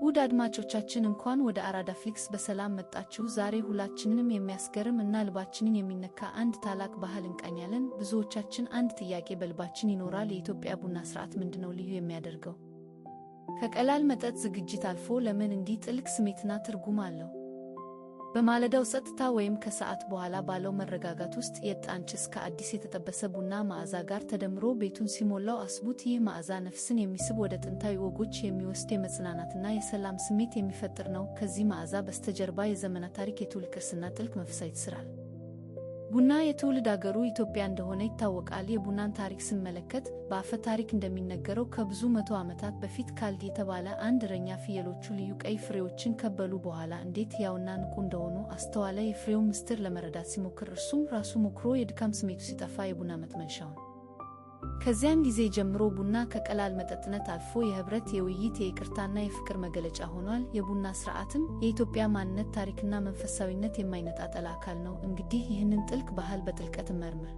ውድ አድማጮቻችን፣ እንኳን ወደ አራዳ ፍሊክስ በሰላም መጣችሁ። ዛሬ ሁላችንንም የሚያስገርም እና ልባችንን የሚነካ አንድ ታላቅ ባህል እንቃኛለን። ብዙዎቻችን አንድ ጥያቄ በልባችን ይኖራል። የኢትዮጵያ ቡና ስርዓት ምንድነው ልዩ የሚያደርገው? ከቀላል መጠጥ ዝግጅት አልፎ ለምን እንዲህ ጥልቅ ስሜትና ትርጉም አለው? በማለዳው ጸጥታ ወይም ከሰዓት በኋላ ባለው መረጋጋት ውስጥ የዕጣን ጭስ ከአዲስ የተጠበሰ ቡና መዓዛ ጋር ተደምሮ ቤቱን ሲሞላው አስቡት። ይህ መዓዛ ነፍስን የሚስብ፣ ወደ ጥንታዊ ወጎች የሚወስድ፣ የመጽናናትና የሰላም ስሜት የሚፈጥር ነው። ከዚህ መዓዛ በስተጀርባ የዘመናት ታሪክ፣ የትውልድ ቅርስና ጥልቅ መንፈሳዊ ትስስር አለ። ቡና የትውልድ አገሩ ኢትዮጵያ እንደሆነ ይታወቃል። የቡናን ታሪክ ስንመለከት በአፈ ታሪክ እንደሚነገረው ከብዙ መቶ ዓመታት በፊት ካልዲ የተባለ አንድ እረኛ ፍየሎቹ ልዩ ቀይ ፍሬዎችን ከበሉ በኋላ እንዴት ሕያውና ንቁ እንደሆኑ አስተዋለ። የፍሬውን ምስጢር ለመረዳት ሲሞክር እርሱም ራሱ ሞክሮ የድካም ስሜቱ ሲጠፋ የቡና መጥመሻውን። ከዚያን ጊዜ ጀምሮ ቡና ከቀላል መጠጥነት አልፎ የህብረት፣ የውይይት፣ የይቅርታና የፍቅር መገለጫ ሆኗል። የቡና ስርዓትም የኢትዮጵያ ማንነት፣ ታሪክና መንፈሳዊነት የማይነጣጠል አካል ነው። እንግዲህ ይህንን ጥልቅ ባህል በጥልቀት እንመርምር።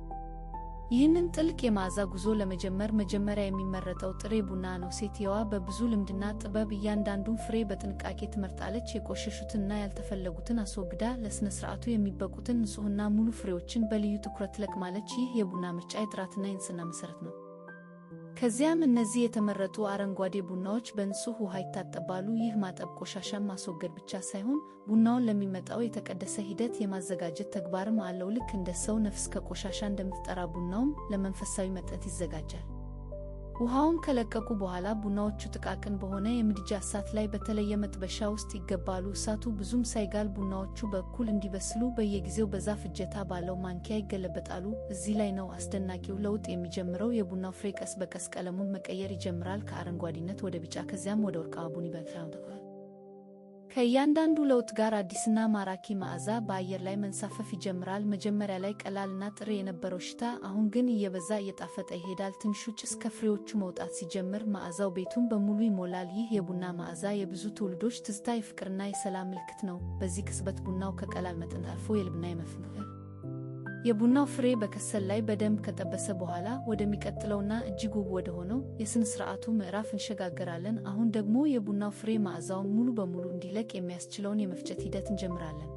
ይህንን ጥልቅ የመዓዛ ጉዞ ለመጀመር መጀመሪያ የሚመረጠው ጥሬ ቡና ነው። ሴትየዋ በብዙ ልምድና ጥበብ እያንዳንዱን ፍሬ በጥንቃቄ ትመርጣለች። የቆሸሹትንና ያልተፈለጉትን አስወግዳ ለሥነ ሥርዓቱ የሚበቁትን ንጹሕና ሙሉ ፍሬዎችን በልዩ ትኩረት ትለቅማለች። ይህ የቡና ምርጫ የጥራትና የንጽህና መሠረት ነው። ከዚያም እነዚህ የተመረጡ አረንጓዴ ቡናዎች በንጹህ ውሃ ይታጠባሉ። ይህ ማጠብ ቆሻሻን ማስወገድ ብቻ ሳይሆን ቡናውን ለሚመጣው የተቀደሰ ሂደት የማዘጋጀት ተግባርም አለው። ልክ እንደ ሰው ነፍስ ከቆሻሻ እንደምትጠራ ቡናውም ለመንፈሳዊ መጠጥ ይዘጋጃል። ውሃውን ከለቀቁ በኋላ ቡናዎቹ ጥቃቅን በሆነ የምድጃ እሳት ላይ በተለየ መጥበሻ ውስጥ ይገባሉ። እሳቱ ብዙም ሳይጋል ቡናዎቹ በእኩል እንዲበስሉ በየጊዜው በዛፍ እጀታ ባለው ማንኪያ ይገለበጣሉ። እዚህ ላይ ነው አስደናቂው ለውጥ የሚጀምረው። የቡናው ፍሬ ቀስ በቀስ ቀለሙን መቀየር ይጀምራል፣ ከአረንጓዴነት ወደ ቢጫ፣ ከዚያም ወደ ወርቃማ ቡኒ። ከእያንዳንዱ ለውጥ ጋር አዲስና ማራኪ መዓዛ በአየር ላይ መንሳፈፍ ይጀምራል። መጀመሪያ ላይ ቀላልና ጥሬ የነበረው ሽታ አሁን ግን እየበዛ እየጣፈጠ ይሄዳል። ትንሹ ጭስ ከፍሬዎቹ መውጣት ሲጀምር መዓዛው ቤቱን በሙሉ ይሞላል። ይህ የቡና መዓዛ የብዙ ትውልዶች ትዝታ፣ የፍቅርና የሰላም ምልክት ነው። በዚህ ቅጽበት ቡናው ከቀላል መጠጥ አልፎ የልብና የመፍቅር። የቡናው ፍሬ በከሰል ላይ በደንብ ከጠበሰ በኋላ ወደሚቀጥለውና እጅግ ውብ ወደ ሆነው የሥነ ሥርዓቱ ምዕራፍ እንሸጋገራለን። አሁን ደግሞ የቡናው ፍሬ መዓዛውን ሙሉ በሙሉ እንዲለቅ የሚያስችለውን የመፍጨት ሂደት እንጀምራለን።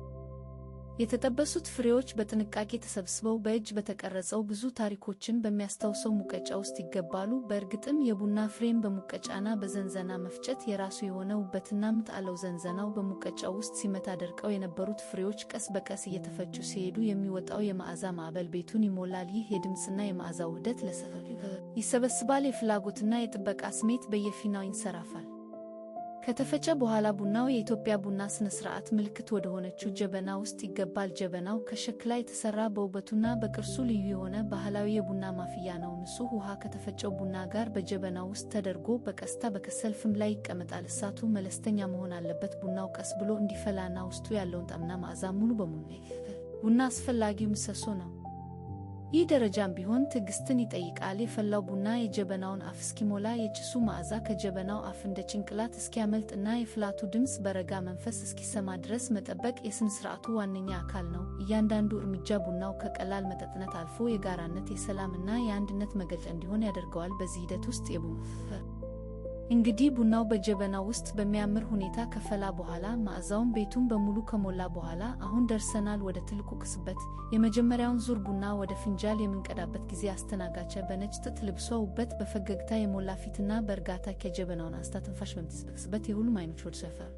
የተጠበሱት ፍሬዎች በጥንቃቄ ተሰብስበው በእጅ በተቀረጸው፣ ብዙ ታሪኮችን በሚያስታውሰው ሙቀጫ ውስጥ ይገባሉ። በእርግጥም የቡና ፍሬን በሙቀጫና በዘንዘና መፍጨት የራሱ የሆነ ውበትና ምት አለው። ዘንዘናው በሙቀጫው ውስጥ ሲመታ ደርቀው የነበሩት ፍሬዎች ቀስ በቀስ እየተፈጩ ሲሄዱ የሚወጣው የመዓዛ ማዕበል ቤቱን ይሞላል። ይህ የድምፅና የመዓዛ ውህደት ለሰፈር ይሰበስባል። የፍላጎትና የጥበቃ ስሜት በየፊናው ይንሰራፋል። ከተፈጨ በኋላ ቡናው የኢትዮጵያ ቡና ስነ ስርዓት ምልክት ወደ ሆነችው ጀበና ውስጥ ይገባል። ጀበናው ከሸክላ የተሰራ፣ በውበቱና በቅርሱ ልዩ የሆነ ባህላዊ የቡና ማፍያ ነው። ንጹህ ውሃ ከተፈጨው ቡና ጋር በጀበናው ውስጥ ተደርጎ በቀስታ በከሰል ፍም ላይ ይቀመጣል። እሳቱ መለስተኛ መሆን አለበት፣ ቡናው ቀስ ብሎ እንዲፈላና ውስጡ ያለውን ጣዕምና መዓዛ ሙሉ በሙሉ። ቡና አስፈላጊው ምሰሶ ነው። ይህ ደረጃም ቢሆን ትዕግስትን ይጠይቃል። የፈላው ቡና የጀበናውን አፍ እስኪሞላ፣ የጭሱ መዓዛ ከጀበናው አፍ እንደ ጭንቅላት እስኪያመልጥ እና የፍላቱ ድምፅ በረጋ መንፈስ እስኪሰማ ድረስ መጠበቅ የሥነ ሥርዓቱ ዋነኛ አካል ነው። እያንዳንዱ እርምጃ ቡናው ከቀላል መጠጥነት አልፎ የጋራነት፣ የሰላም እና የአንድነት መገለጫ እንዲሆን ያደርገዋል። በዚህ ሂደት ውስጥ እንግዲህ ቡናው በጀበናው ውስጥ በሚያምር ሁኔታ ከፈላ በኋላ፣ መዓዛውን ቤቱን በሙሉ ከሞላ በኋላ፣ አሁን ደርሰናል ወደ ትልቁ ቅጽበት፣ የመጀመሪያውን ዙር ቡና ወደ ፍንጃል የምንቀዳበት ጊዜ። አስተናጋጇ በነጭ ጥጥ ልብሷ ውበት፣ በፈገግታ የሞላ ፊትና በእርጋታ ከጀበናውን አንስታ ትንፋሽ በምትስበት ቅጽበት የሁሉም አይኖች ወደ ሰፈር።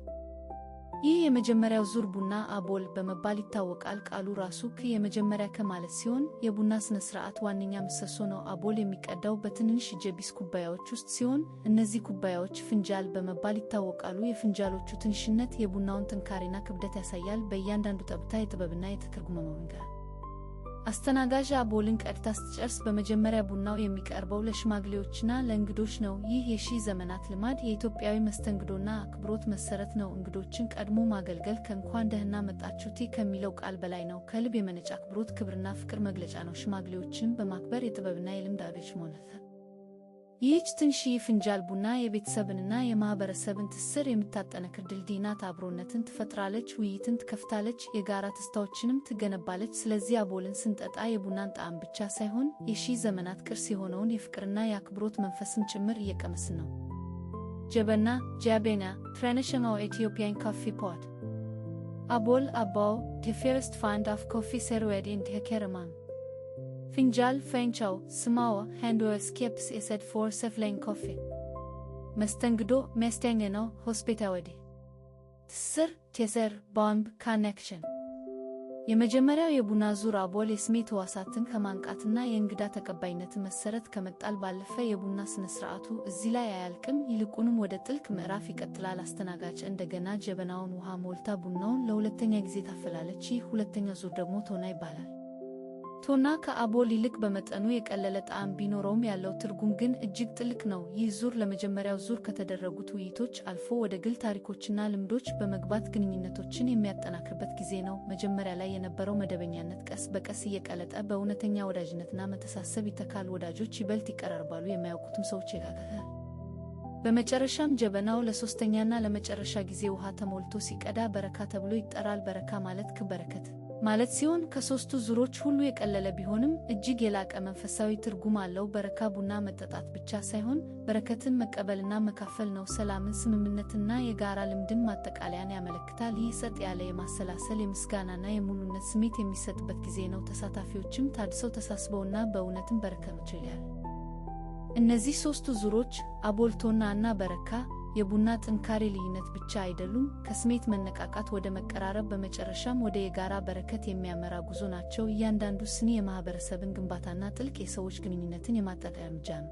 ይህ የመጀመሪያው ዙር ቡና አቦል በመባል ይታወቃል። ቃሉ ራሱ የመጀመሪያ ከማለት ሲሆን የቡና ስነ ስርዓት ዋነኛ ምሰሶ ነው። አቦል የሚቀዳው በትንንሽ እጀቢስ ኩባያዎች ውስጥ ሲሆን እነዚህ ኩባያዎች ፍንጃል በመባል ይታወቃሉ። የፍንጃሎቹ ትንሽነት የቡናውን ጥንካሬና ክብደት ያሳያል። በእያንዳንዱ ጠብታ የጥበብና የትርጉም መንገድ። አስተናጋጇ አቦልን ቀድታ ስትጨርስ በመጀመሪያ ቡናው የሚቀርበው ለሽማግሌዎችና ለእንግዶች ነው። ይህ የሺህ ዘመናት ልማድ የኢትዮጵያዊ መስተንግዶና አክብሮት መሰረት ነው። እንግዶችን ቀድሞ ማገልገል ከእንኳን ደህና መጣችሁ ከሚለው ቃል በላይ ነው። ከልብ የመነጨ አክብሮት፣ ክብርና ፍቅር መግለጫ ነው። ሽማግሌዎችን በማክበር የጥበብና የልምድ አቤች መሆን። ይህች ትንሽዬ ፍንጃል ቡና የቤተሰብንና የማህበረሰብን ትስስር የምታጠነክር ድልድይ ናት። አብሮነትን ትፈጥራለች፣ ውይይትን ትከፍታለች፣ የጋራ ትዝታዎችንም ትገነባለች። ስለዚህ አቦልን ስንጠጣ የቡናን ጣዕም ብቻ ሳይሆን የሺህ ዘመናት ቅርስ የሆነውን የፍቅርና የአክብሮት መንፈስም ጭምር እየቀመስን ነው። ጀበና ጀበና, traditional Ethiopian coffee pot. አቦል አቦል, the first round of coffee served in the ceremony. ፍንጃል ፊንጃል, small, handheld cups used for serving coffee. መስተንግዶ መስተንግዶ, hospitality. ትስስር ትስስር, bond, connection. የመጀመሪያው የቡና ዙር አቦል የስሜት ሕዋሳትን ከማንቃትና የእንግዳ ተቀባይነትን መሠረት ከመጣል ባለፈ የቡና ሥነ ሥርዓቱ እዚህ ላይ አያልቅም። ይልቁንም ወደ ጥልቅ ምዕራፍ ይቀጥላል። አስተናጋጅ እንደገና ጀበናውን ውሃ ሞልታ ቡናውን ለሁለተኛ ጊዜ ታፈላለች። ይህ ሁለተኛው ዙር ደግሞ ቶና ይባላል። ቶና ከአቦል ይልቅ በመጠኑ የቀለለ ጣዕም ቢኖረውም ያለው ትርጉም ግን እጅግ ጥልቅ ነው። ይህ ዙር ለመጀመሪያው ዙር ከተደረጉት ውይይቶች አልፎ ወደ ግል ታሪኮችና ልምዶች በመግባት ግንኙነቶችን የሚያጠናክርበት ጊዜ ነው። መጀመሪያ ላይ የነበረው መደበኛነት ቀስ በቀስ እየቀለጠ በእውነተኛ ወዳጅነትና መተሳሰብ ይተካል። ወዳጆች ይበልጥ ይቀራረባሉ፣ የማያውቁትም ሰዎች ይጋጋታል። በመጨረሻም ጀበናው ለሶስተኛና ለመጨረሻ ጊዜ ውሃ ተሞልቶ ሲቀዳ በረካ ተብሎ ይጠራል። በረካ ማለት በረከት ማለት ሲሆን ከሦስቱ ዙሮች ሁሉ የቀለለ ቢሆንም እጅግ የላቀ መንፈሳዊ ትርጉም አለው። በረካ ቡና መጠጣት ብቻ ሳይሆን በረከትን መቀበልና መካፈል ነው። ሰላምን፣ ስምምነትና የጋራ ልምድን ማጠቃለያን ያመለክታል። ይህ ጸጥ ያለ የማሰላሰል፣ የምስጋናና የሙሉነት ስሜት የሚሰጥበት ጊዜ ነው። ተሳታፊዎችም ታድሰው፣ ተሳስበውና በእውነትም በረከቶች ይላል። እነዚህ ሦስቱ ዙሮች አቦል፣ ቶና እና በረካ የቡና ጥንካሬ ልዩነት ብቻ አይደሉም፣ ከስሜት መነቃቃት ወደ መቀራረብ በመጨረሻም ወደ የጋራ በረከት የሚያመራ ጉዞ ናቸው። እያንዳንዱ ስኒ የማህበረሰብን ግንባታና ጥልቅ የሰዎች ግንኙነትን የማጠናከሪያ እርምጃ ነው።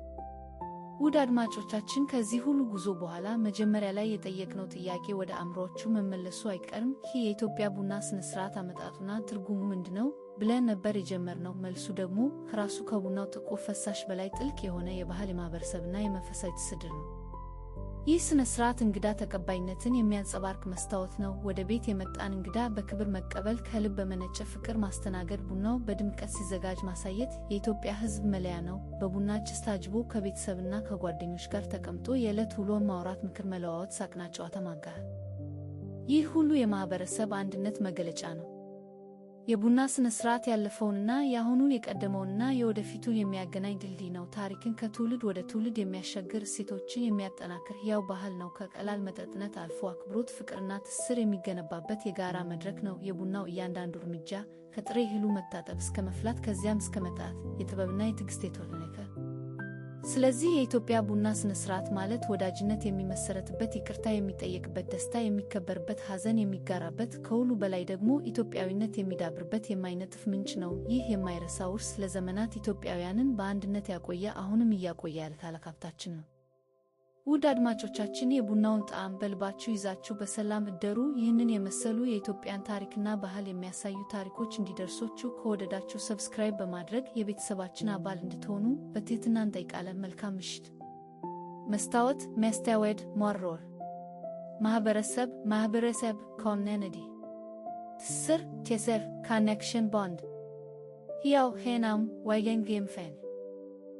ውድ አድማጮቻችን፣ ከዚህ ሁሉ ጉዞ በኋላ መጀመሪያ ላይ የጠየቅነው ጥያቄ ወደ አእምሯችሁ መመለሱ አይቀርም። ይህ የኢትዮጵያ ቡና ስነ ሥርዓት አመጣጡና ትርጉሙ ምንድነው ብለን ነበር የጀመርነው። መልሱ ደግሞ ከራሱ ከቡናው ጥቁር ፈሳሽ በላይ ጥልቅ የሆነ የባህል፣ የማህበረሰብና የመንፈሳዊ ትስስር ነው። ይህ ስነ ሥርዓት እንግዳ ተቀባይነትን የሚያንጸባርቅ መስታወት ነው። ወደ ቤት የመጣን እንግዳ በክብር መቀበል፣ ከልብ በመነጨ ፍቅር ማስተናገድ፣ ቡናው በድምቀት ሲዘጋጅ ማሳየት የኢትዮጵያ ሕዝብ መለያ ነው። በቡና ጭስ ታጅቦ ከቤተሰብና ከጓደኞች ጋር ተቀምጦ የዕለት ውሎን ማውራት፣ ምክር መለዋወጥ፣ ሳቅና ጨዋታ ማጋራት፣ ይህ ሁሉ የማህበረሰብ አንድነት መገለጫ ነው። የቡና ስነ ሥርዓት ያለፈውንና የአሁኑን፣ የቀደመውንና የወደፊቱን የሚያገናኝ ድልድይ ነው። ታሪክን ከትውልድ ወደ ትውልድ የሚያሻግር፣ እሴቶችን የሚያጠናክር ሕያው ባህል ነው። ከቀላል መጠጥነት አልፎ አክብሮት፣ ፍቅርና ትስስር የሚገነባበት የጋራ መድረክ ነው። የቡናው እያንዳንዱ እርምጃ ከጥሬ እህሉ መታጠብ እስከ መፍላት ከዚያም እስከ መጠጣት የጥበብና የትዕግስት የተወለከ። ስለዚህ የኢትዮጵያ ቡና ስነ ሥርዓት ማለት ወዳጅነት የሚመሰረትበት፣ ይቅርታ የሚጠየቅበት፣ ደስታ የሚከበርበት፣ ሐዘን የሚጋራበት፣ ከሁሉ በላይ ደግሞ ኢትዮጵያዊነት የሚዳብርበት የማይነጥፍ ምንጭ ነው። ይህ የማይረሳ ውርስ ለዘመናት ኢትዮጵያውያንን በአንድነት ያቆየ፣ አሁንም እያቆየ ያለ ታላቅ ሀብታችን ነው። ውድ አድማጮቻችን፣ የቡናውን ጣዕም በልባችሁ ይዛችሁ በሰላም እደሩ። ይህንን የመሰሉ የኢትዮጵያን ታሪክና ባህል የሚያሳዩ ታሪኮች እንዲደርሷችሁ ከወደዳችሁ subscribe በማድረግ የቤተሰባችን አባል እንድትሆኑ በትህትና እንጠይቃለን። መልካም ምሽት። መስታወት መስታወት mirror። ማህበረሰብ ማህበረሰብ community። ትስስር ትስስር connection, bond። ሕያው ሕያው living።